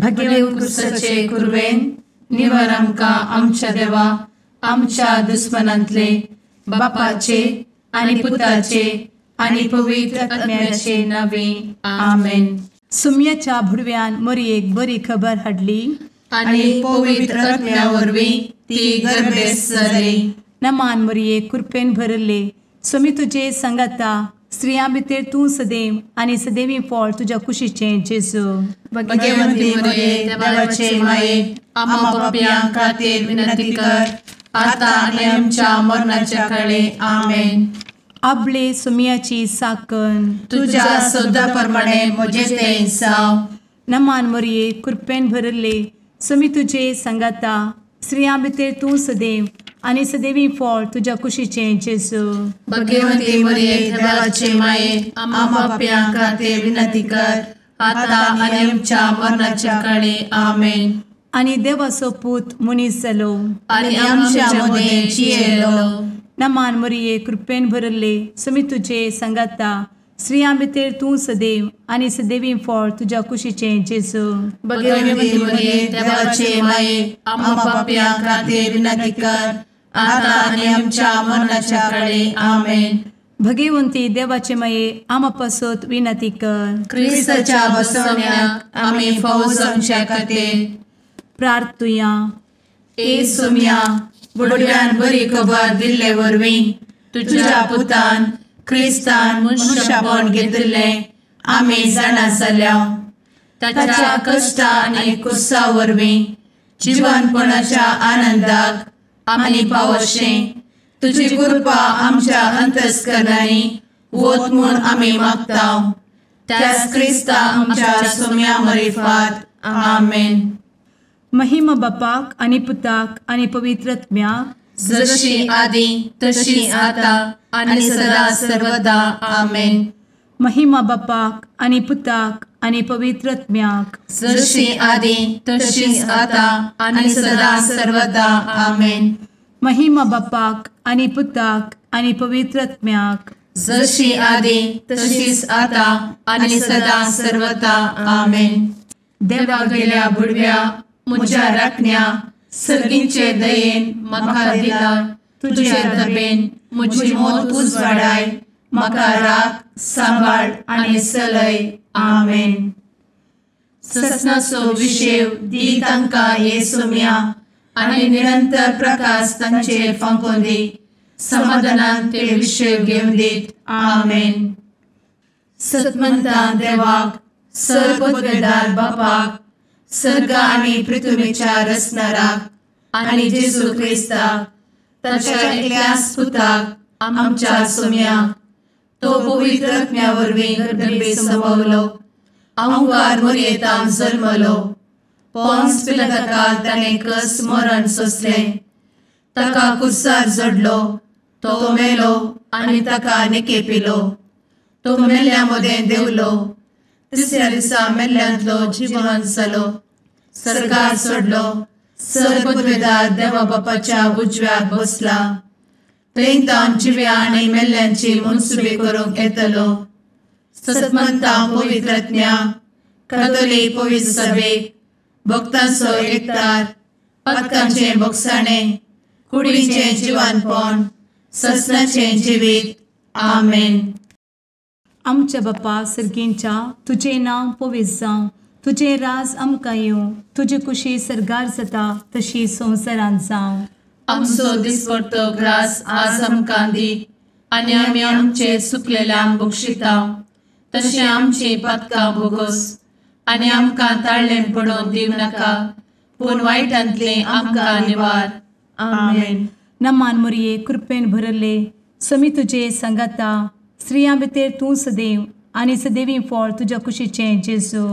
भगेव कुरवेन निवर आमकां आमच्या देवा आमच्या दुस्मनांतले बापाचे आनी पुताचे आनी पवित्र आत्म्याचे नावे आमेन. सुम्याच्या भुडव्यान मोरयेक बरी खबर हाडली आनी पवित्र आत्म्या वरवीं ती गर्भेस्त जाली. नमान मोरये, कृपेन भरले, स्वामी तुजे संगाता, स्त्रियां भितर तूं सदैव आनी सदैवी फळ तुज्या कुशीचें जेजू. भगवंती मोरये, देवाचे माये, आम्हा पापयां खातीर विनंती कर आता आनी आमच्या मरणाच्या काळे. आमेन. आपले सुम्याची साकन तुज्या सदा प्रमाणे म्हजें तें जावं. नमान मोरये, कृपेन भरले, स्वामी तुजे संगाता, स्त्रियां भितर तूं सदैव आनी सदैवी फळ तुज्या कुशीचें जेजू. भगवंती मोरये, देवाचे माये, आम्हा पापयां खातीर विनंती कर आता आनी आमच्या मरणाच्या काळे. आमेन. आनी देवाचो पूत मनीस जालो आनी आमच्या मदें जियेलो. नमान मोरये, कृपेन भरले, स्वामी तुजे संगाता, स्त्रियां भितर तूं सदैव आनी सदैवी फळ तुज्या कुशीचें जेजू. भगवंती मोरये, देवाचे माये, आम्हा पापयां खातीर विनंती कर आता आनी आमच्या मरणाच्या काळे. आमेन. भगवंती देवाचे माये, आम्हा पासत विनंती कर. क्रिस्ताच्या बसवण्याक आमी फावो जावच्या खातीर प्रार्थुया. ए सुम्या, बुडव्यान बरी खबर दिल्ले वरवीं तुज्या पुतान क्रिस्तान मनशापण घेतिल्लें आमी जाणा जाल्या. ताच्या कश्टा आनी कुसा वरवीं जिवनपणाच्या आनंदाक आमी पावशें तुजी कृपा आमच्या अंतस्करणांनी वत म्हूण आमी मागता. त्याच क्रिस्ता आमच्या सुम्या मरिफात. आमेन. महिमा बापाक आनी पुताक आनी पवित्र आत्म्याक, जशी आदी तशी आता आनी सदा सर्वदा. आमेन. महिमा बापाक आनी पुताक आनी पवित्र आत्म्याक, जशी आदी तशी आता आनी सदा सर्वदा. आमेन. महिमा बापाक आनी पुताक आनी पवित्र आत्म्याक, जशी आदी तशीच आता आनी सदा सर्वदा. आमेन. देवा गेल्या बुडव्या म्हज्या राखण्या सर्गींचे दयेन म्हाका दिला तुजे दबेन म्हजी मोत उजवाडाय, म्हाका राख सांबाळ आनी चलय. आमेन. ससनाचो विशेव दी तांकां हे सुम्या आनी निरंतर प्रकाश तांचेर फांकोवन दी, समाधानान ते विशेव घेवन दीत. आमेन. सतमंता देवाक, सर्वपदवेदार बापाक, सर्ग आनी पृथ्वीच्या रचणाराक आनी जेजू क्रिस्ताक ताच्या एकल्याच पुताक आमच्या सुम्याक, तो पवित्र आत्म्या वरवीं गर्भे संभवलो, अहंकार मोरयेतान जल्मलो, पोन्स पिलाताकाल ताणें कस मरण सोंसलें, ताका कुर्सार जडलो, तो मेलो आनी ताका निकेपिलो, तो मेल्ल्या मदें देंवलो, तिसऱ्या दिसा मेल्ल्यांतलो जिवन जालो, सर्गार सोडलो, सर्वपदवेदार देवा बापाच्या उजव्याक बसला, थंय तावन जिव्या आनी मेल्ल्यांची मनसुबी करूंक येतलो. सतमंता पवित्र आत्म्या, कातोलीक पवित्र सभेक, भक्तांचो एकतार, पातकांचें भोगसाणें, कुडीचें जिवानपण, ससनाचें जिवीत. आमेन. आमच्या बापा सर्गींच्या, तुजें नांव पवित्र जावं, तुजें राज आमकां येवं, तुजी कुशी सर्गार जाता तशी संवसारांत जावं. आमचो दिसपडतो ग्रास आज आमकां दी आनी आमी आमचे सुकलेल्यांक बक्षिता तशें आमची पातकां भोगोस आनी आमकां ताळ्ळें पडोवन दिवं नाका, पूण वायटांतलें आमकां निवार. आमेन. नमान मोरये, कृपेन भरले, स्वामी तुजे संगाता, स्त्रियां भितर तूं सदैव आनी सदैवी फळ तुज्या कुशीचें जेजू.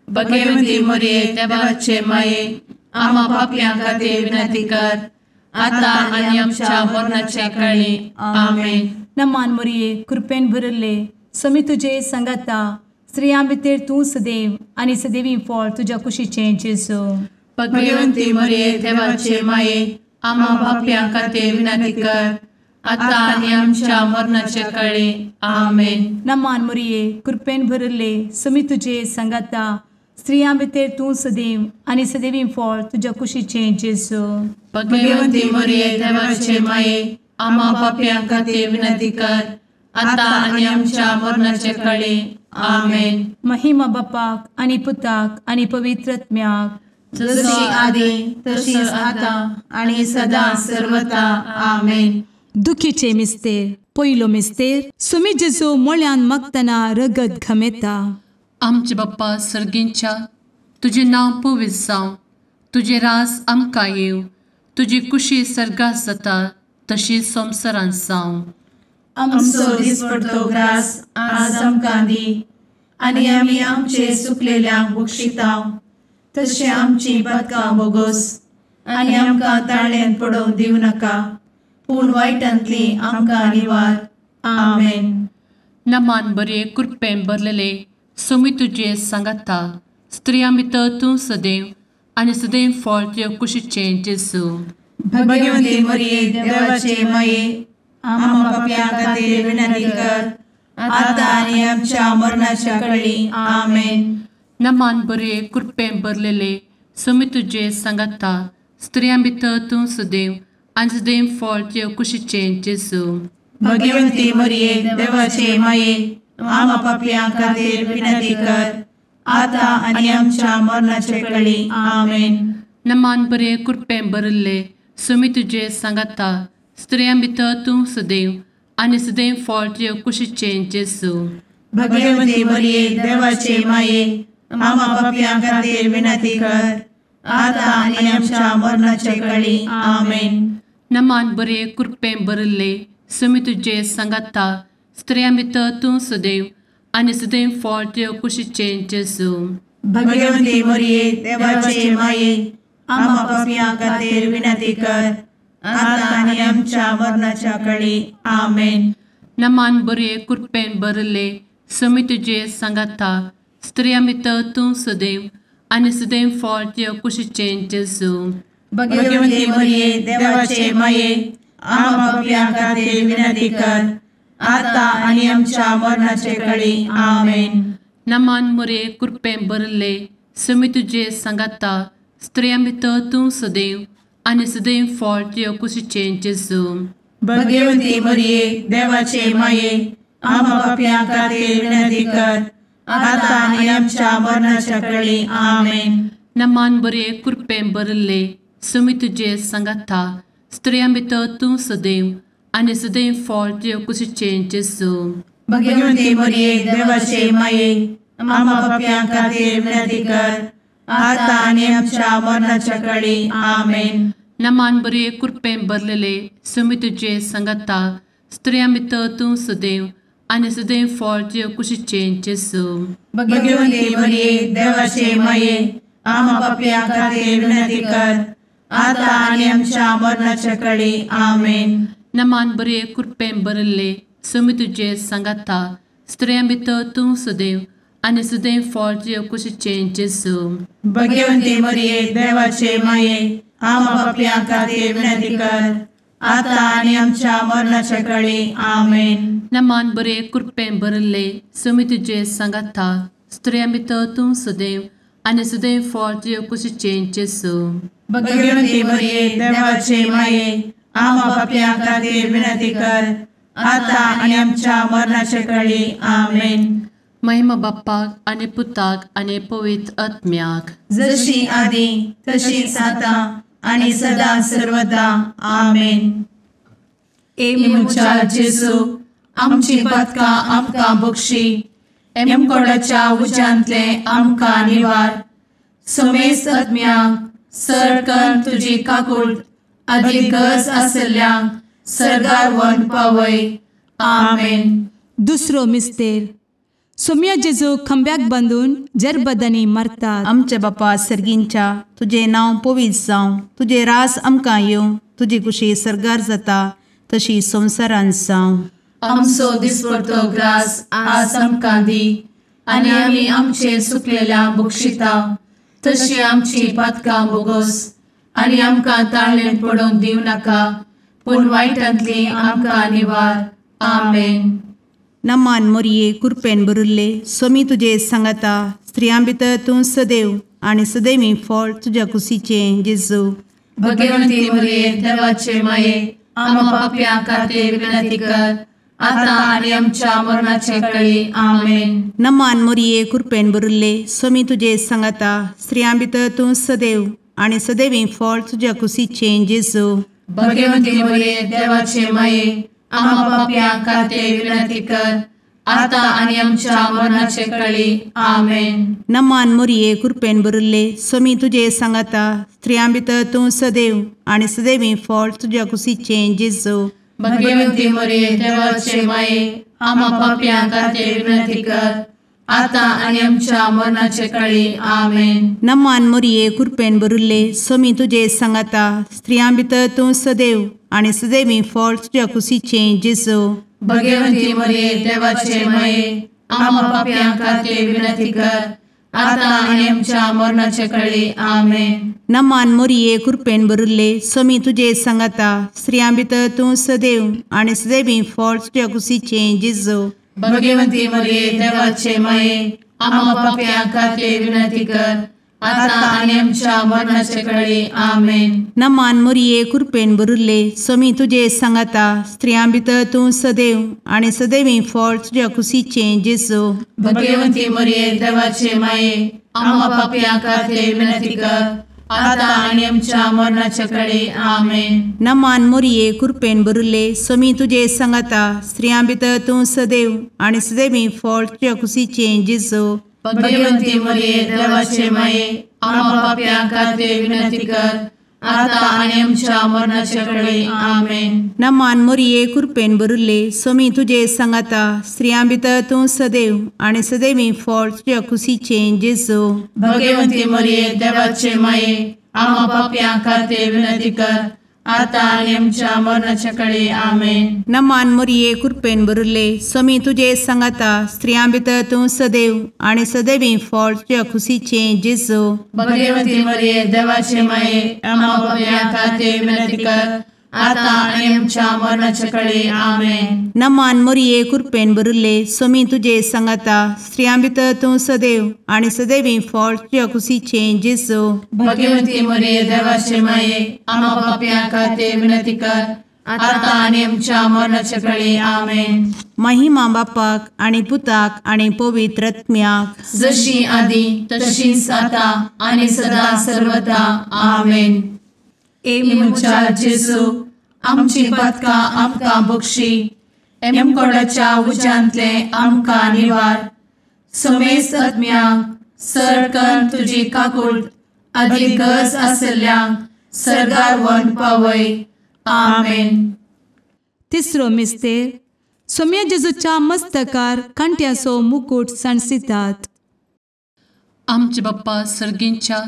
भगवंती मोरये, देवाचे माये, आम्हा पापयां खातीर विनंती कर आता आनी आमच्या मरणाच्या काळी. आमेन. नमान मोरये, कृपेन भरले, स्वामी तुजे संगाता, स्त्रियां भितर तूं सदैव आनी सदैवी फळ तुज्या कुशीचें जेजू. भगवंती मोरये, देवाचे माये, आम्हा पापयां खातीर विनंती कर आता आनी आमच्या मरणाच्या काळी. आमेन. नमान मोरये, कृपेन भरले, स्वामी तुजे संगाता, स्त्रियां भितर तूं सदैव आनी सदैवी फळ तुज्या कुशीचें जेजू. भगवंती मरिये देवाचे माये, आम्हा पापयां खातीर विनंती कर, आतां आनी आमच्या मरणाचे कळे. आमेन. महिमा बापाक आनी पुताक आनी पवित्र आत्म्याक, जशी आदी तशीच आतां आनी सदां सर्वता. आमेन. दुखीचे मिस्तेर. पयलो मिस्तेर, सुमी जेजू मोळ्यान मागतना रगत घमेता. आमचे बाप्पा सर्गींच्या, तुजें नांव पवित्र जावं, तुजें रास आमकां येवं, तुजी कुशी सर्गात जाता तशी संवसारांत जावं. आमचो दिसपडतो ग्रास आज आमकां दी, आनी आमी आमचे सुकलेल्यांक बक्षिता तशें आमची पातकां बोगोस, आनी आमकां ताळ्यान पडोवंक दिवं नाका, पूण वायटांतली आमकां निवार. आमेन. नमान बरे कृपेन भरलेले सोमी तुजे सांगाता, स्त्रियां भितर तूं सदैव आनी सदैव फळ तुज्या कुशीचें जेजू. भगवंती मरिये देवाचे माये, आम्हा पापयां खातीर विनंती कर, आतां आनी आमच्या मरणाच्या कळी. आमेन. नमान बरे कृपेन भरलेले सोमी तुजे सांगाता, स्त्रियां भितर तूं सदैव आनी सदैव फळ तुज्या कुशीचें जेजू. भगवंती मरिये देवाचे माये, आम्हा पापयां खातीर विनंती कर, आतां आनी आमच्या मरणाचे कळी. आमेन. नमान बरे कृपेन भरिल्ले सोमी तुजे सांगाता, स्त्रियां भितर तूं सदैव आनी सदैव फळ तुज्या कुशीचें जेजू. भगवंती मरिये देवाचे माये, आम्हा पापयां खातीर विनंती कर, आतां आनी आमच्या मरणाचे कळी. आमेन. नमान बरे कृपेन भरिल्ले सोमी तुजे सांगाता, स्त्रियां भितर तूं सदैव आनी सदैव फळ तुज्या कुशीचें जेजू. भगवंती मरिये देवाचे माये, आम्हा पापयां खातीर विनंती कर, आतां आनी आमच्या मरणाच्या कळी. आमेन. नमान बरे कृपेन भरिल्ले सोमी तुजे सांगाता, स्त्रियां भितर तूं सदैव आनी सदैव फळ तुज्या कुशीचें जेजू. भगवंती मरिये देवाचे माये, आम्हा पापयां खातीर विनंती कर, आतां आनी आमच्या मरणाचे कळी. आमेन. नमान मरिये कृपेन भरिल्ले सोमी तुजे सांगाता, स्त्रियां भितर तूं सदैव आनी सदैव फळ तुज्या कुशीचें जेजू. भगवंती मरिये देवाचे माये, आम्हा पापयां खातीर विनंती कर, आतां आनी आमच्या मरणाच्या कळी. आमेन. नमान बरे कृपेन भरिल्ले सोमी तुजे सांगाता, स्त्रियां भितर तूं सदैव आनी सदैव फळ तुज्या कुशीचें जेजू. भगवंती मरिये देवाचे माये, आम्हा पापयां खातीर विनंती कर, आतां आनी आमच्या मरणाच्या कळी. आमेन. नमान बरे कृपेन भरलेले सोमी तुजे सांगाता, स्त्रियां भितर तूं सदैव आनी सदैव फळ तुज्या कुशीचें जेजू. भगवंती मरिये देवाचे माये, आम्हा पापयां खातीर विनंती कर, आतां आनी आमच्या मरणाच्या कळी. आमेन. नमान बरे कृपेन भरिल्ले सोमी तुजे सांगाता, स्त्रियां भितर तूं सदैव आनी सदैव फळ तुज्या कुशीचें जेजू. भगवंती मरिये देवाचे माये, आम्हा पापयां खातीर विनंती कर, आतां आनी आमच्या मरणाच्या कळी. आमेन. नमान बरे कृपेन भरिल्ले सोमी तुजे सांगाता, स्त्रियां भितर तूं सदैव आनी सदैव फळ तुज्या कुशीचें जेजू. भगवंती मरिये देवाचे माये, आम्हा पापयां खातीर विनंती कर, आतां आनी आमच्या मरणाचे कळी. आमेन. महिमा बाप्पाक आनी पुताक आनी पवित्र आत्म्याक, जशी आदी तशीच आतां आनी सदां सर्वदा. आमेन. ए म्हज्या जेजू, आमची पातकां आमकां बक्षी, एमकोडाच्या उज्यांतले आमकां निवार, समेस्त आत्म्यांक सर तुजी काकूट आदी गरज आसल्ल्यांक सर्गार व्हरून पावय. आमेन. दुसरो मिस्तेर, सोम्या जेजू खांब्याक बांदून जरबदांनी मारतात. आमच्या बापा सर्गींच्या, तुजें नांव पवित्र जावं, तुजें रास आमकां येवं, तुजी कुशी सर्गार जाता तशी संवसारांत जावं. आमचो दिसपडतो ग्रास आज आमकां दी, आनी आमी आमचे सुकलेल्या बक्षिता तशी आमची पातकां बोगोस, आनी आमकां ताळ्ळेन पडोवंक दिवं नाका, पूण वायटांतली आमकां निवार. आमेन. नमान मोरये कृपेन भरिल्ले सोमी तुजे सांगाता, स्त्रियां भितर तूं सदैव आनी सदैवी फळ तुज्या कुशीचें जेजू। भगवंती मरिये देवाचे माये आम्हा पाप्यां खातीर विनंती कर आता आनी आमच्या मरणाचे वेळी। आमेन। नमान मोरये कृपेन भरिल्ले स्वामी तुजे सांगाता स्त्रियां भितर तूं सदैव आनी सदैवी फळ तुज्या कुशीचें जेजू। भगवंती मरिये देवाचे माये आम्हा पाप्यां खातीर विनंती कर आता आनी आमच्या मरणाचे वेळी। आमेन। नमान मोरये कृपेन भरिल्ले स्वामी तुजे सांगाता स्त्रियां भितर तूं सदैव आनी सदैवी फळ तुज्या कुशीचें जेजू। भगवंती मरिये देवाचे माये आम्हा पाप्यां खातीर विनंती कर आता आनी आमच्या मरणाचे वेळी। आमेन। नमान मोरये कृपेन भरिल्ले स्वामी तुजे सांगाता स्त्रियां भितर तूं सदैव आनी सदैवी फळ तुज्या कुशीचें जेजू। भगवंती मरिये देवाचे माये आम्हा पाप्यां खातीर विनंती कर आता आनी आमच्या मरणाचे वेळी। आमेन। नमान मोरये कृपेन भरिल्ले स्वामी तुजे सांगाता स्त्रियां भितर तूं सदैव आनी सदैवी फळ तुज्या कुशीचें जेजू। भगवंती मरिये देवाचे माये आम्हा पाप्यां खातीर विनंती कर आता आनी आमच्या मरणाचे वेळी। आमेन। नमान मोरये कृपेन भरिल्ले स्वामी तुजे सांगाता स्त्रियां भितर तूं सदैव आनी सदैवी फळ तुज्या कुशीचें जेजू। भगवंती मरिये देवाचे माये आम्हा पाप्यां खातीर विनंती कर आता आनी आमच्या मरणाचे वेळी। आमेन। नमान मोरये कृपेन भरिल्ले स्वामी तुजे सांगाता स्त्रियां भितर तूं सदैव आनी सदैवी फळ तुज्या कुशीचें जेजू। भगवंती मरिये देवाचे माये आम्हा पाप्यां खातीर विनंती कर आता आनी आमच्या मरणाचे वेळी। आमेन। नमान मोरये कृपेन भरिल्ले स्वामी तुजे सांगाता स्त्रियां भितर तूं सदैव आनी सदैवी फळ तुज्या कुशीचें जेजू। भगवंती मरिये देवाचे माये आम्हा पाप्यां खातीर विनंती कर आता आनी आमच्या मरणाचे वेळी। आमेन। नमान मोरये कृपेन भरिल्ले स्वामी तुजे सांगाता स्त्रियां भितर तूं सदैव आनी सदैवी फळ तुज्या कुशीचें जेजू। भगवंती मरिये देवाचे माये आम्हा पाप्यां खातीर विनंती कर आता आनी आमच्या मरणाचे वेळी। आमेन। नमान मोरये कृपेन भरिल्ले स्वामी तुजे सांगाता स्त्रियां भितर तूं सदैव आनी सदैवी फळ तुज्या कुशीचें जेजू। भगवंती मरिये देवाचे माये आम्हा पाप्यां खातीर विनंती कर आता आनी आमच्या मरणाचे वेळी। आमेन। महिमा बापाक आनी पुताक आनी पवित्र आत्म्याक, जशी आदी तशीच आता आनी सदा सर्वदा। आमेन। ए म्हज्या जेजू आमची पातकां आमकां बक्षी, एमकोडाच्या उज्यांतले आमकां निवार, समेस्त आत्म्यांक सरकन तुजी काकूट आदी गरज आशिल्ल्यांक सर्गार व्हरून पावय। आमेन। तिसरो मिस्तेर सोम्या जेजूच्या मस्तकार कांट्याचो मुकूट सांडसितात। आमचे बाप्पा सर्गींच्या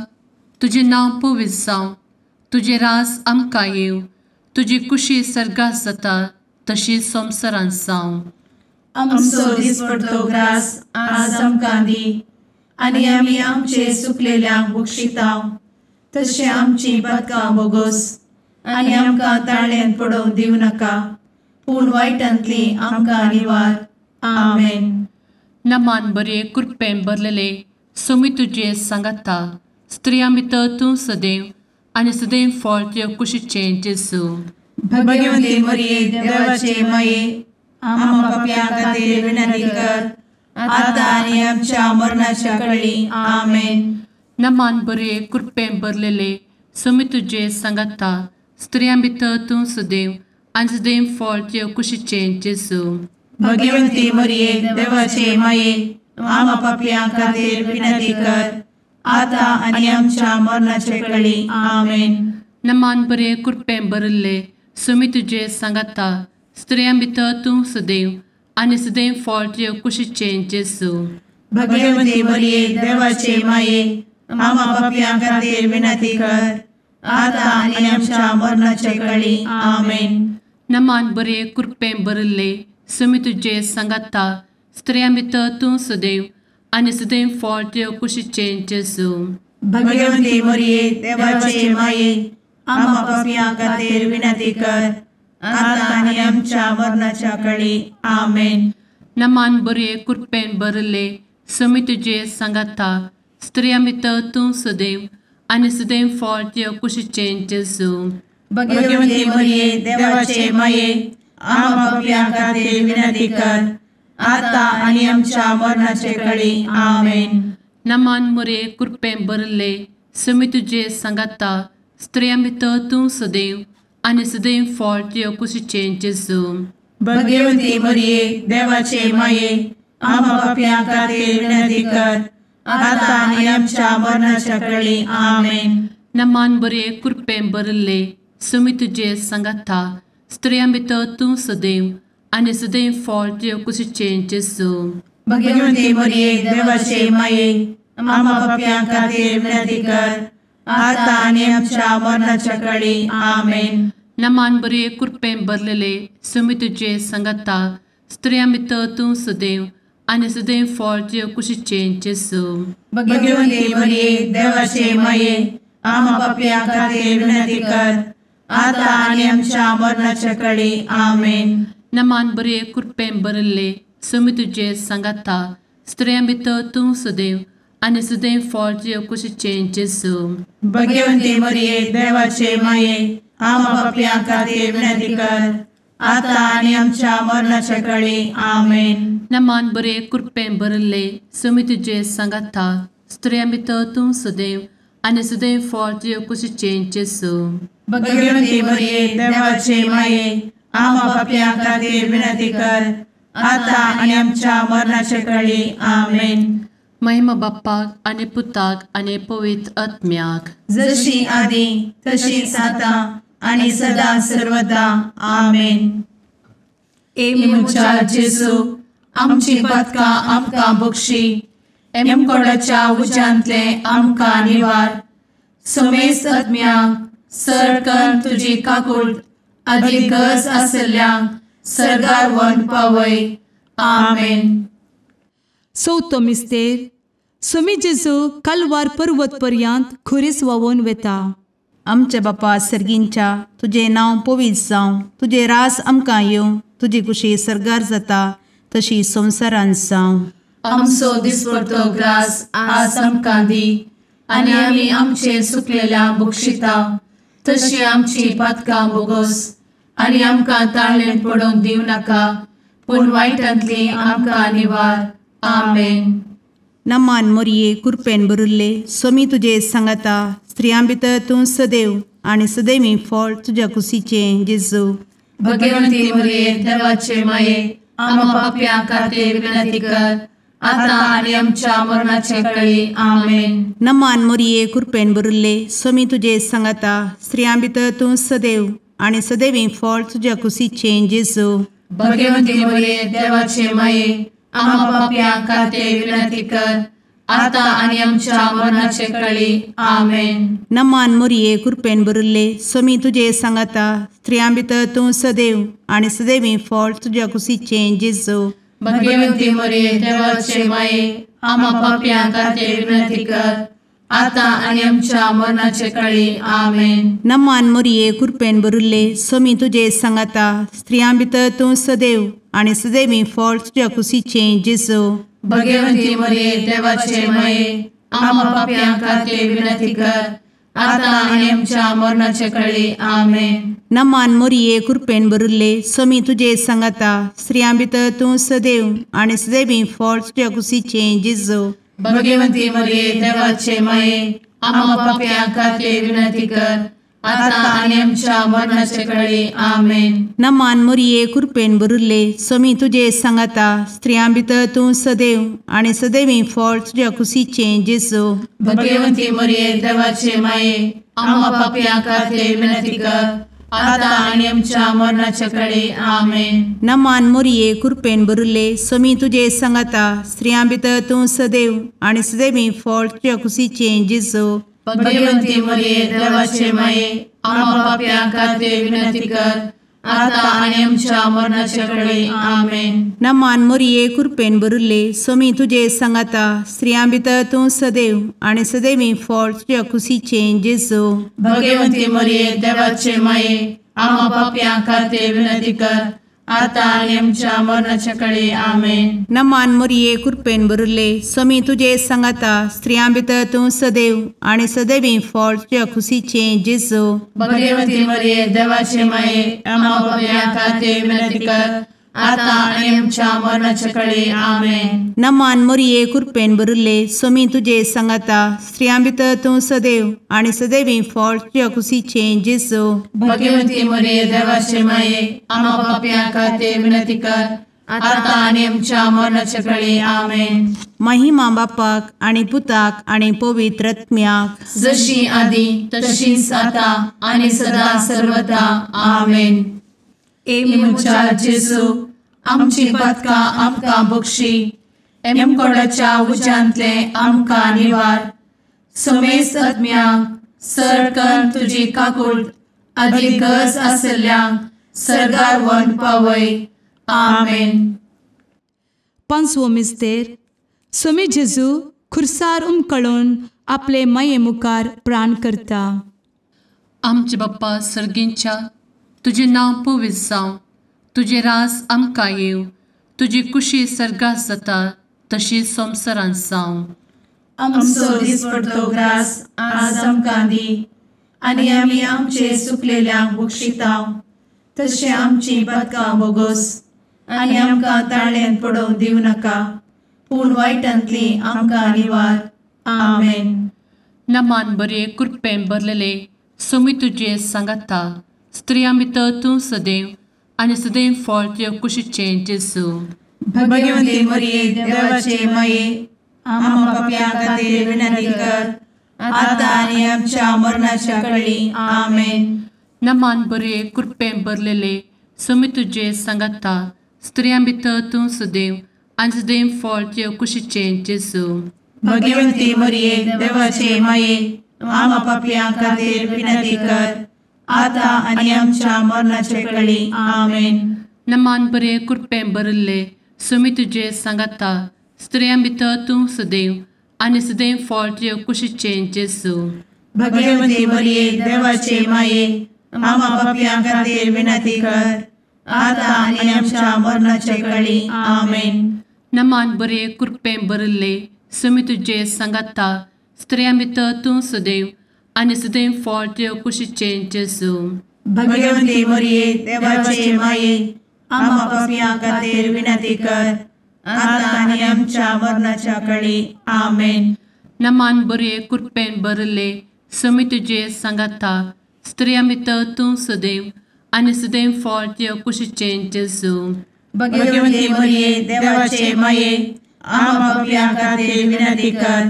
तुजें नांव पवित्र जावं, तुजें राज आमकां येवं, तुजी कुशी सर्गात जाता तशी संवसारांत जावं। आमचो दिसपडतो ग्रास आज आमकां दी आनी आमी आमचे सुकलेल्यांक बक्षिता तशें आमची पातकां बोगोस आनी आमकां ताळ्यान पडोवंक दिवं नाका, पूण वायटांतली आमकां निवार। आमेन। नमान बरे कृपेन भरलेले स्वामी तुजे सांगाता स्त्रियां भितर तूं सदैव आनी सदैव फळ तुज्या कुशीचें जेजू। भगवंती मरिये देवाचे माये आम्हा पाप्यां खातीर विनंती कर आता आनी आमच्या मरणाच्या वेळी। आमेन। नमान बरे कृपेन भरलेले स्वामी तुजे सांगाता स्त्रियां भितर तूं सदैव आनी सदैव फळ तुज्या कुशीचें जेजू। भगवंती मरिये देवाचे माये आम्हा पाप्यां खातीर विनंती कर आता आनी आमच्या मरणाचे वेळी। आमेन। नमान बरे कृपेन भरिल्ले स्वामी तुजे सांगाता स्त्रियां भितर तूं सदैव आनी सदैव फळ तुज्या कुशीचें जेजू। भगवंती मरिये देवाचे माये आम्हा पाप्यां खातीर विनंती कर आता आनी आमच्या मरणाचे वेळी। आमेन। नमान बरे कृपेन भरिल्ले स्वामी तुजे सांगाता स्त्रियां भितर तूं सदैव आनी सदैव फळ तुज्या कुशीचें जेजू। भगवंती मरिये देवाचे माये आम्हा पाप्यां खातीर विनंती कर आता आनी आमच्या मरणाच्या वेळी। आमेन। नमान बरे कृपेन भरिल्ले समी तुजे सांगाता स्त्रियां भितर तूं सदैव आनी सदैव फळ तुज्या कुशीचें जेजू. भगवती मरिये देवाचे माये आम्हा पाप्यां खातीर विनंती कर आता आनी आमच्या मरणाचे कळी. आमेन. नमान मोरये कृपेन भरिल्ले समी तुजे सांगाता स्त्रियां भितर तूं सदैव आनी सदैव फळ तुज्या कुशीचें जेजू. भगवती मरिये देवाचे माये आम्हा पाप्यां खातीर विनंती कर आता आनी आमच्या मरणाच्या कळी. आमेन. नमान बरे कृपेन भरिल्ले समी तुजे सांगाता स्त्रियां भितर तूं सदैव आनी सदैव फळ तुज्या कुशीचें जेजू. भगवती मरिये देवाचे माये आम्हा पाप्यां खातीर विनंती कर आता आनी आमच्या मरणाच्या कळी. आमेन. नमान बरे कृपेन भरलेले समी तुजे सांगाता स्त्रियां भितर तूं सदैव आनी सदैव फळ तुज्या कुशीचें जेजू. भगवती मरिये देवाचे माये आम्हा पाप्यां खातीर विनंती कर आता आनी आमच्या मरणाच्या कळी. आमेन. नमान बरे कृपेन भरिल्ले समी तुजे सांगाता स्त्रियां भितर तूं सदैव आनी सदैव फळ तुज्या कुशीचें जेजू. भगवती मरिये देवाचे माये आम्हा पाप्यां खातीर विनंती कर आता आनी आमच्या मरणाच्या कळी. आमेन. नमान बरे कृपेन भरिल्ले समी तुजे सांगाता स्त्रियां भितर तूं सदैव आनी सदैव फळ तुज्या कुशीचें जेजू. भगवती मरिये देवाचे माये आम्हा पाप्यां खातीर विनंती कर आता आनी आमच्या मरणाच्या कळी. आमेन. महिमा बाप्पाक आनी पुताक आनी पवित्र आत्म्याक, जशी आदी तशीच आता आनी सदा सर्वदा. आमेन. ए म्हज्या जेजू आमची पातकां आमकां बक्षी, एमकोडाच्या उज्यांतले आमकां निवार, समेस्त आत्म्यांक सरकन तुजी काकूट आदी गरज आसल्ल्यांक सर्गार व्हरून पावय. आमेन. चवथो मिस्तेर स्वामी जेजू कालवार पर्वत पर्यंत खुरीस व्हांवून वेता. आमच्या बापा सर्गींच्या तुजें नांव पवित्र जावं, तुजें राज आमकां येवं, तुजी कुशी सर्गार जाता तशी संवसारांत जावं. आमचो दिसपडतो ग्रास आज आमकां दी आनी आमी आमचे सुकलेल्या बक्षिता तशी आमची पातकां बोगोस आनी आमकां ताळेन पडोवंक दिवं नाका पूण वायटांतली आमकां निवार. आमेन. नमान मोरये कृपेन भरिल्ले स्वामी तुजे सांगाता स्त्रियां भितर तूं सदैव आनी सदैवी फळ तुज्या कुशीचें जेजू. भगवंती मोरये देवाचे माये आम्हा पाप्यां खातीर विनंती कर आता आनी आमच्या मरणाचे कळी. आमेन. नमान मोरये कृपेन भरिल्ले स्वामी तुजे सांगाता स्त्रियां भितर तूं सदैव आनी सदैवी फळ तुज्या कुशीचें जेजू. भगवंती मोरये देवाचे माये आम्हा पाप्यां खातीर विनंती कर आता आनी आमच्या मरणाचे कळी. आमेन. नमान मोरये कृपेन भरिल्ले स्वामी तुजे सांगाता स्त्रियां भितर तूं सदैव आनी सदैवी फळ तुज्या कुशीचें जेजू. भगवंती मोरये देवाचे माये आम्हा पाप्यां खातीर विनंती कर आता आनी आमच्या मरणाचे कळी. आमेन. नमान मोरये कृपेन भरिल्ले स्वामी तुजे सांगाता स्त्रियां भितर तूं सदैव आनी सदैवी फळ तुज्या कुशीचें जेजू. भगवंती मोरये देवाचे माये आम्हा पाप्यां खातीर विनंती कर आता आनी आमच्या मरणाचे कळी. आमेन. नमान मोरये कृपेन भरिल्ले स्वामी तुजे सांगाता स्त्रियां भितर तूं सदैव आनी सदैवी फळ तुज्या कुशीचें जेजू. भगवंती मोरये देवाचे माये आम्हा पाप्यां खातीर विनंती कर आता आनी आमच्या मरणाचे कळी. आमेन. नमान मोरये कृपेन भरिल्ले स्वामी तुजे सांगाता स्त्रियां भितर तूं सदैव आनी सदैवी फळ तुज्या कुशीचें जेजू. भगवंती मोरये देवाचे माये आम्हा पाप्यां खातीर विनंती कर आता आनी आमच्या मरणाचे कळी. आमेन. नमान मोरये कृपेन भरिल्ले स्वामी तुजे सांगाता स्त्रियां भितर तूं सदैव आनी सदैवी फळ तुज्या कुशीचें जेजू. भगवंती मोरये देवाचे माये आम्हा पाप्यां खातीर विनंती कर आता आनी आमच्या मरणाचे कळी. आमेन. नमान मोरये कृपेन भरिल्ले स्वामी तुजे सांगाता स्त्रियां भितर तूं सदैव आनी सदैवी फळ तुज्या कुशीचें जेजू. भगवंती मोरये देवाचे माये आम्हा पाप्यां खातीर विनंती कर आतां आनी आमच्या मरणाच्या कळे. आमेन. नमान मोरये कृपेन भरिल्ले, स्वामी तुजे सांगाता, स्त्रियां भितर तूं सदैव आनी सदैवी फळ तुज्या खुशीचें जेजू. भगवती मरिये देवाचे माये, आम्हा पाप्यां खातीर विनंती कर, आतां आनी आमच्या मरणाच्या कळे. आमेन. नमान मोरये कृपेन भरिल्ले, स्वामी तुजे सांगाता, स्त्रियां भितर तूं सदैव आनी सदैवी फळ तुज्या खुशीचें जेजू. भगवती मरिये देवाचे माये, आम्हा पाप्यां खातीर विनंती कर, आतां आनी आमच्या मरणाच्या कळे. आमेन. महिमा बापाक आनी पुताक आनी पवित्र आत्म्याक, जशी आदी तशीच आतां आनी सदा सर्वदा. आमेन. ए म्हज्या जेजू, आमची पातकां आमकां बक्षी, एमकोडाच्या उज्यांतले आमकां निवार, समेस्त आत्म्यांक सरकन तुजी काकूट आदी गरज आसल्ल्यांक सर्गार व्हरून पावय. आमेन. पांचवो मिस्तेर. स्वामी जेजू खुर्सार उमकळून आपले माये मुखार प्राण करता. आमचे बाप्पा सर्गींच्या, तुजें नांव पवित्र जावं, तुजें राज आमकां येवं, तुजी कुशी सर्गात जाता तशी संवसारांत जावं. आमचो दिसपडतो ग्रास आज आमकां दी, आनी आमी आमचे सुकलेल्यांक बक्षितांव, तशें आमची पातकां बोगोस, आनी आमकां ताळ्यांत पडोवंक दिवं नाका, पूण वायटांतली आमकां निवार. आमेन. नमान बरे कृपेन भरलेले, स्वामी तुजे सांगाता, स्त्रियां भितर तूं सदैव आनी सदैव फळ तुज्या कुशीचें जेजू. भगवती मरिये देवाचे माये, आम्हा पाप्यां खातीर विनंती कर, आतां आनी आमच्या मरणाच्या कळी. आमेन. नमान बरे कृपेन भरलेले, स्वामी तुजे सांगाता, स्त्रियां भितर तूं सदैव आनी सदैव फळ तुज्या कुशीचें जेजू. भगवती मरिये देवाचे माये, आम्हा पाप्यां खातीर विनंती कर, आतां आनी आमच्या मरणाचे कळी. आमेन. नमान बरे कृपेन भरिल्ले, स्वामी तुजे सांगाता, स्त्रियां भितर तूं सदैव आनी सदैव फळ तुज्या कुशीचें जेजू. भगवती मरिये देवाचे माये, आम्हा पाप्यां खातीर विनंती कर, आतां आनी आमच्या मरणाचे कळी. आमेन. नमान बरे कृपेन भरिल्ले, स्वामी तुजे सांगाता, स्त्रियां भितर तूं सदैव आनी सदैव फळ तुज्या कुशीचें जेजू. भगवती मरिये देवाचे माये, आम्हा पाप्यां खातीर विनंती कर, आतां आनी आमच्या मरणाच्या कळी. आमेन. नमान बरे कृपेन भरिल्ले, स्वामी तुजे सांगाता, स्त्रियां भितर तूं सदैव आनी सदैव फळ तुज्या कुशीचें जेजू. भगवती मरिये देवाचे माये, आम्हा पाप्यां खातीर विनंती कर,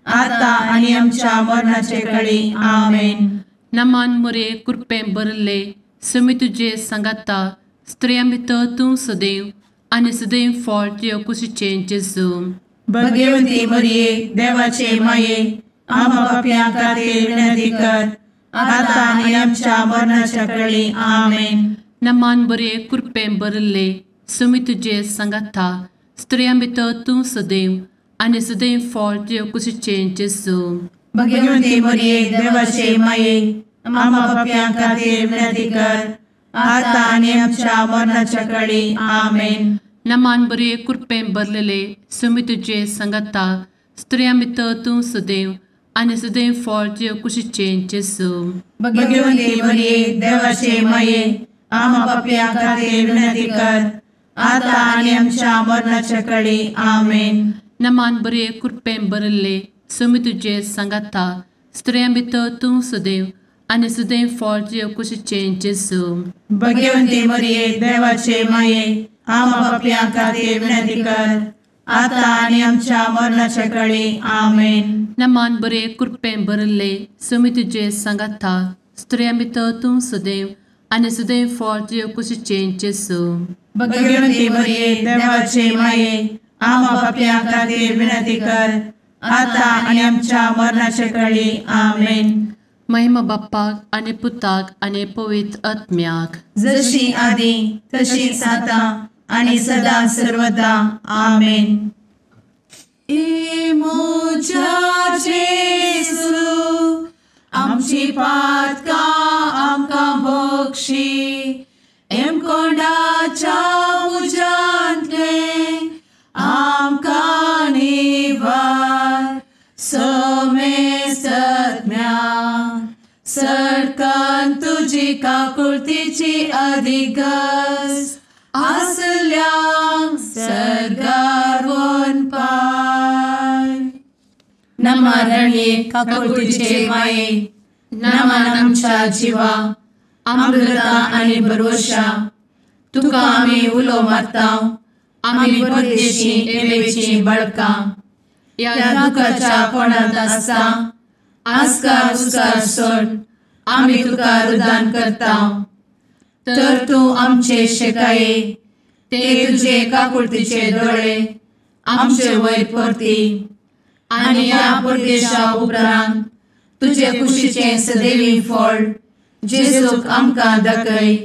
आतां आनी आमच्या मरणाचे कळी. आमेन. नमान मरिये कृपेन भरिल्ले, स्वामी तुजे सांगाता, स्त्रियां भितर तूं सदैव आनी सदैव फळ तुज्या कुशीचें जेजू. भगवती मरिये देवाचे माये, आम्हा पाप्यां खातीर विनंती कर, आतां आनी आमच्या मरणाच्या कळी. आमेन. नमान बरे कृपेन भरिल्ले, स्वामी तुजे सांगाता, स्त्रियां भितर तूं सदैव आनी सदैव फळ तुज्या कुशीचें जेजू. भगवती मरिये देवाचे माये, आम्हा पाप्यां खातीर विनंती कर, आतां आनी आमच्या मरणाच्या कळी. आमेन. नमान बरे कृपेन भरलेले, स्वामी तुजे सांगाता, स्त्रियां भितर तूं सदैव आनी सदैव फळ तुज्या कुशीचें जेजू. भगवती मरिये देवाचे माये, आम्हा पाप्यां खातीर विनंती कर, आतां आनी आमच्या मरणाच्या कळी. आमेन. नमान बरे कृपेन भरिल्ले, स्वामी तुजे सांगाता, स्त्रियां भितर तूं सदैव आनी सदैव फळ तुज्या कुशीचें जेजू. भगवती मरिये देवाचे माये, आम्हा पाप्यां खातीर विनंती कर, आतां आनी आमच्या मरणाच्या कळी. आमेन. नमान बरे कृपेन भरिल्ले, स्वामी तुजे सांगाता, स्त्रियां भितर तूं सदैव आनी सदैव फळ तुज्या कुशीचें जेजू. भगवती मरिये देवाचे माये, आम्हा पाप्यां खातीर विनंती कर, आतां आनी आमच्या मरणाच्या कळी. आमेन. महिमा बाप्पाक आनी पुताक आनी पवित्र आत्म्याक, जशी आदी तशीच आतां आनी सदा सर्वदा. आमेन. ए म्हज्या जेजू, आमची पातकां आमकां बक्षी, एमकोंडाच्या तुजी काकुळतीची अधिगस आसल्यांक सर्गार वनपाय. नमा रणये काकुळतीचे माये, नमन आमच्या जिवा, अमृता आनी भरवशा, तुका आमी उलो मारता, आमी परदेशी एवेची बळकां, ह्या दुखाच्या कोणांत आसता आस्कार उस्कार सोड आमी तुका रुदान करता. तर तूं आमचे शेकाये ते तुजे काकुळतीचे दोळे आमचे वयर परती आनी ह्या परदेशा उपरांत तुजे कुशीचें सदैवी फळ जेजूक आमकां दाखय.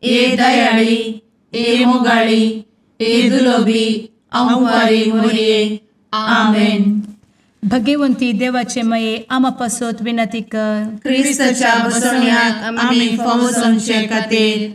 ए दयाळी, ए मोगाळी, ए दुलोबी अंवारी मोरये. आमेन. भगवंती देवाचे मये आमा पासत विनंती कर. क्रिस्ताच्या बसवण्याक आमी फावो जावचे खातीर.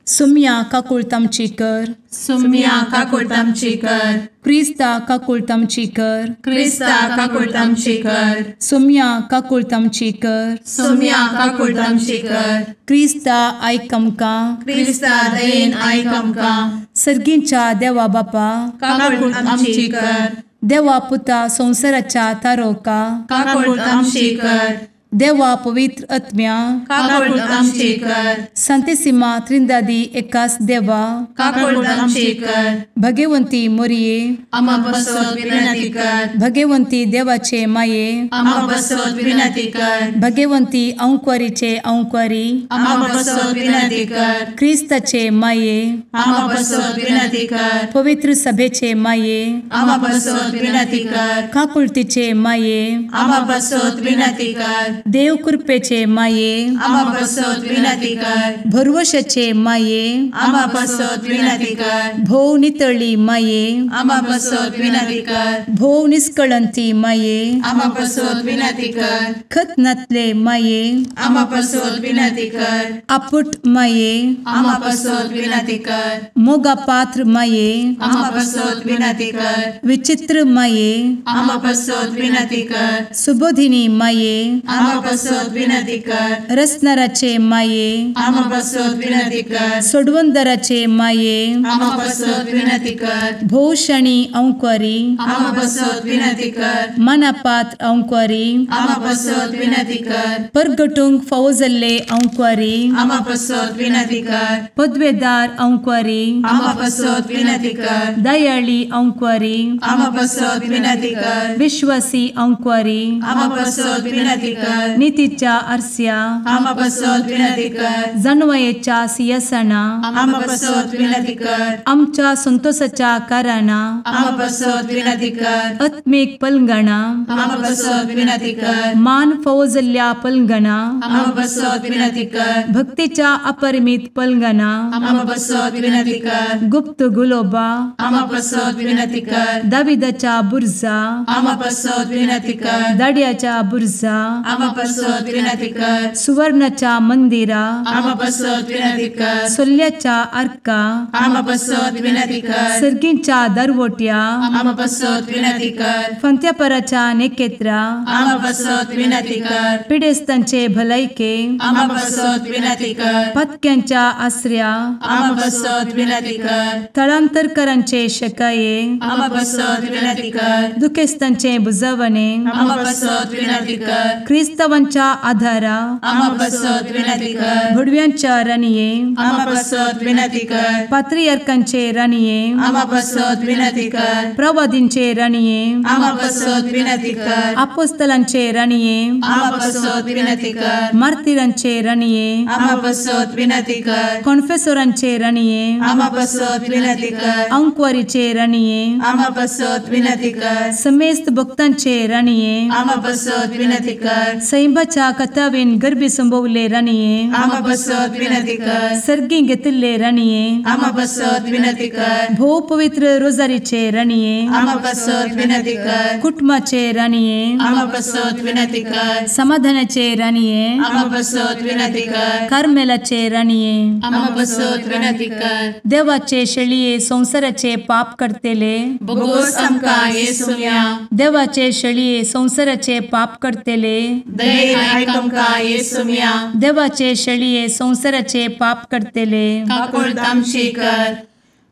सुम्या काकुळत आमची कर. सुम्या काकुळत आमची कर. क्रिस्ता काकुळत आमची कर. क्रिस्ता काकुळत आमची कर. सुम्या काकुळत आमची कर. सुम्या काकुळत आमची कर. क्रिस्ता आयक आमकां. क्रिस्ता दयेन आयक आमकां. सर्गींच्या देवा बापा काकुळत आमची कर. देवा पुता संवसाराच्या तारोका काकुळत आमची कर. देवा पवित्र आत्म्या काकुळत आमची कर. संतेसिमा त्रिंदादी एकास देवा काकुळत आमची कर. भगवंती मोरये आमा पासत विनंती कर. भगवंती देवाचे माये आमा पासत विनंती कर. भगवंती अंकुरीचे अंकुरी आमा पासत विनंती कर. क्रिस्ताचे माये आमा पासत विनंती कर. पवित्र सभेचे माये आमा पासत विनंती कर. काकुळतीचे माये आमा पासत विनंती कर. देव कृपेचे माये आमा पासत विनंती कर. भरवशाचे माये आमा पासत विनंती कर. भोव नितळी माये आमा पासत विनंती कर. भोव निष्कळंती माये आमा पासत विनंती कर. खत नातले माये आमा पासत विनंती कर. आपुट माये आमा पासत विनंती कर. मोगा पात्र माये आमा पासत विनंती कर. विचित्र माये आमा पासत विनंती कर. सुबोधिनी माये आमा पासत विनंती कर. रसनाराचे माये आमा पासत विनंती कर. सोडवंदराचे माये आमा पासत विनंती कर. भोवशणी अंकुरी आमा पासत विनंती कर. मनापात्र अंकुरी आमा पासत विनंती कर. परगटूंक फावो जाल्ले अंकुरी आमा पासत विनंती कर. पदवेदार अंकुरी आमा पासत विनंती कर. दयाळी अंकुरी आमा पासत विनंती कर. विश्वासी अंकुरी आमा पासत विनंती कर. नितीच्या आरस्या आमा पासत विनंती कर. जानवयेच्या सिंहासना आमा पासत विनंती कर. आमच्या संतोषाच्या कारणा आमा पासत विनंती कर. आत्मीक पलंगणा आमा पासत विनंती कर. मान फावो जाल्ल्या पलंगणा आमा पासत विनंती कर. भक्तीच्या अपरिमित पलंगणा आमा पासत विनंती कर. गुप्त गुलोबा आमा पासत विनंती कर. दाविदाच्या बुर्जा आमा पासत विनंती कर. दाड्याच्या बुर्जा आमा पासत विनंती कर. सुवर्णाच्या मंदिरा आमा पासत विनंती कर. सोल्ल्याच्या आर्का आमा पासत विनंती कर. सर्गींच्या दरवट्या आमा पासत विनंती कर. फंत्यापराच्या नेकेत्रा आमा पासत विनंती कर. पिडेस्तांचे भलायके आमा पासत विनंती कर. पत्क्यांच्या आसऱ्या आमा पासत विनंती कर. थळांतरकरांचे शकाये आमा पासत विनंती कर. दुखेस्तांचे बुजवणे आमा पासत विनंती कर. क्रिस्तावांच्या आधारा आमा पासत विनंती कर. भुडव्यांच्या राणये आमा पासत विनंती कर. पात्रियार्कांचे राणये आमा पासत विनंती कर. प्रवादींचे राणये आमा पासत विनंती कर. आपोस्तलांचे राणये आमा पासत विनंती कर. मार्तिरांचे राणये आमा पासत विनंती कर. कॉन्फेसोरांचे राणये आमा पासत विनंती कर. अंकुवारीचे राणये आमा पासत विनंती कर. समेस्त भक्तांचे राणये आमा पासत विनंती कर. सैंबाच्या कथावेन गर्भी संभवले राणये आमा पासत विनंती कर. सर्गी घेतिल्ले राणये आमा पासत विनंती कर. भोव पवित्र रोजारीचे राणये आमा पासत विनंती कर. कुटुंबाचे राणये आमा पासत विनंती कर. समाधानाचे राणये आमा पासत विनंती कर. कार्मेलाचे राणये आमा पासत विनंती कर. देवाचे शेळये संवसाराचे पाप करतेले बोगोस आमकां येसुम्या देवाचे शेळये संवसाराचे पाप करतेले दयेन आयक आमकां येसुम्या. देवाचे शेळये संवसाराचे पाप करतले काकुळट आमची कर.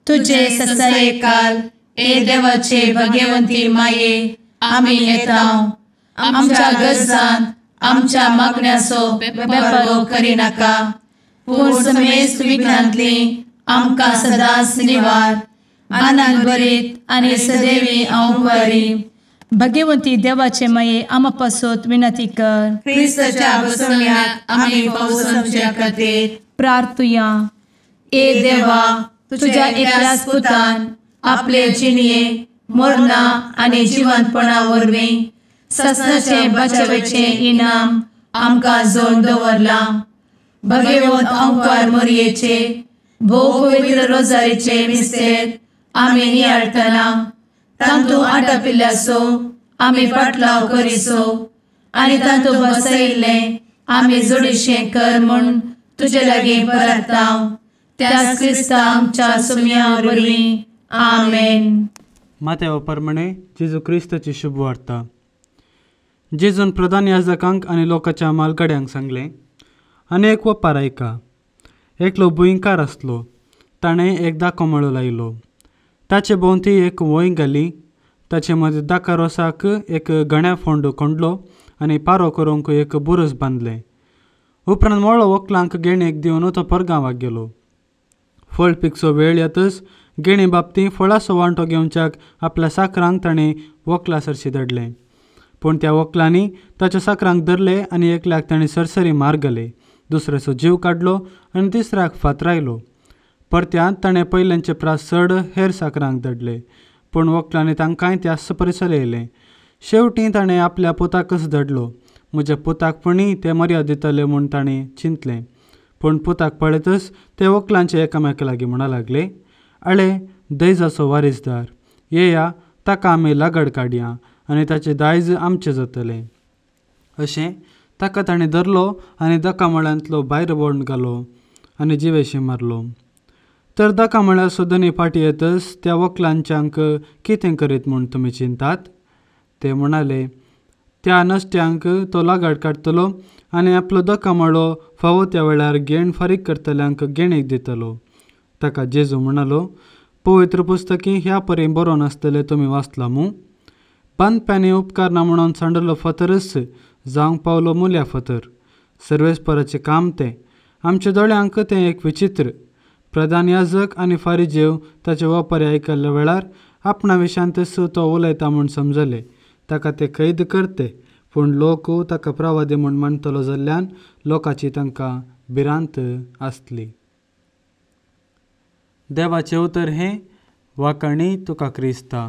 तुजे ससायेकाल ए देवाचे भगवंती माये आमी येता आमच्या गरजान आमच्या मागण्याचो बेपर्वो करिनाका पूण समेस्त विघ्नांतली आमकां सदांच निवार. आनंद भरीत आनी सदैवी अंवकारी. भगवंती देवाचे माये आमा पासत विनंती कर. क्रिस्ताच्या बसवण्याक आमी पावसाच्या खातीर प्रार्थुया. ए देवा तुझ्या एकल्याच पुतान आपले जिणये मरणा आनी जिवंतपणा वरवीं ससनाचे बचावेचे इनाम आमकां जोड दवरलां. भगवंत अंकार मोरयेचे भोव पवित्र रोजारीचे मिस्तेर आमी नियाळटना तांतू आटापिल्ल्याचो आमी पाटलाव करिसो आनी तांतू बसयिल्लें आमी जोडीशें कर म्हूण तुजे लागीं परताव. त्याच क्रिस्ता आमच्या सुम्या वरवीं. आमेन. माथ्या प्रमाणे जेजू क्रिस्ताची शुभ वार्ता. जेजून प्रधान याजकांक आनी लोकांच्या मालगड्यांक सांगलें, आनी एक वपार आयका. एकलो भुंयकार आसलो, ताणें एक दाको मळो लायलो, ताचे भोंवती एक वंय घाली, ताचे मदीं दाका रोसाक एक गण्या फोंड कोंडलो आनी पारो करूंक एक बुरस बांदलें. उपरांत मळो वकलांक गेणेक दिवन तो परगांवाक गेलो. फळ पिकचो वेळ येतच गेणी बाबतीं फळाचो वांटो घेवच्याक आपल्या साकरांक ताणें वकला सरशी धाडलें. पूण त्या वकलांनी ताच्या साकरांक धरले आनी एकल्याक ताणें सरसरी मार घाले, दुसऱ्याचो जीव काडलो आनी तिसऱ्याक फातरायलो. परत्यांत ताणें पयल्यांचे प्रास चड हेर साकरांक धाडले, पूण वकलांनी तांकांय त्याच परिसर येयलें. शेवटी ताणें आपल्या पुताकच धाडलो. म्हज्या पुताक पुणी ते मर्याद दितले म्हूण ताणें चिंतलें. पूण पुताक पळयतच ते वकलांचे एकामेका लागीं म्हणा लागले, आळे दैजाचो वारीसदार येया, ताका आमी लागड काडया आनी ताचें दायज आमचें जातलें. अशें ताका ताणें धरलो आनी दकामळ्यांतलो भायर बोंड घालो आनी जिवेशी मारलो. तर दकामळ्याचो धनी फाटीं येतच त्या वकलांच्यांक कितें करीत म्हूण तुमी चिंतात? ते म्हणाले, त्या नश्ट्यांक तो लागड काडटलो आनी आपलो दकामळो फावो त्या वेळार गेण फारीक करतल्यांक गेणेक दितलो. ताका जेजू म्हणालो, पवित्र पुस्तकी ह्या परी बरोवन आसतलें तुमी वाचलां मूं? बांदप्यांनी उपकारना म्हणून सांडलो फातरच जावंक पावलो मुल्या फातर. सर्वेस्पराचें काम तें, आमच्या दोळ्यांक तें एक विचित्र. प्रधान याजक आनी फारिजेव ताचे वापर आयकल्ल्या वेळार आपणा विशांतच तो उलयता म्हूण समजले. ताका ते कैद करते, पूण लोक ताका प्रवादी म्हूण मानतलो जाल्ल्यान लोकांची तांकां भिरांत आसली. देवाचें उतर हें. वाखाणी तुका क्रिस्ता.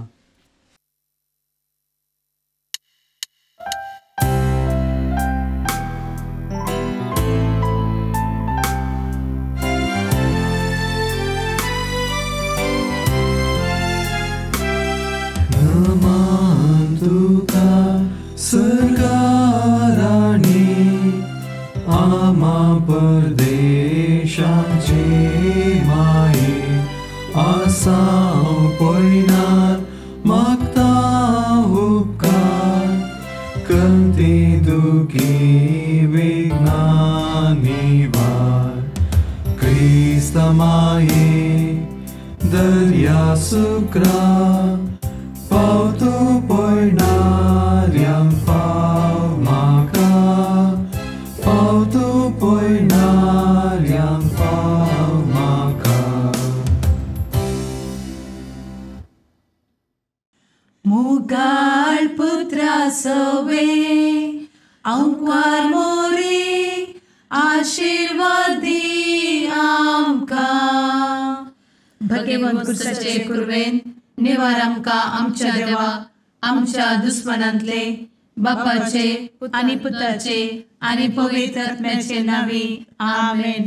तुका सरकाराणी आमा परदेशाचे माये आसाव पयनार मागता उपकार कंती दुखी विघ्ना निवार. क्रिस्त माये दर्या सुक्रा पावतो पयणाऱ्यांक पाव म्हाका, पावतो पयणाऱ्यांक पाव म्हाका. मुगाळ पुत्रा सवे अंकार मोरे आशीर्वादी आमकां. भगवंत कुर्साचे कुर्वेन निवार आमकां आमच्या देवा आमच्या दुस्मनांतले बापाचे आनी पुताचे आनी पवित्र आत्म्याचे नांवी. आमेन.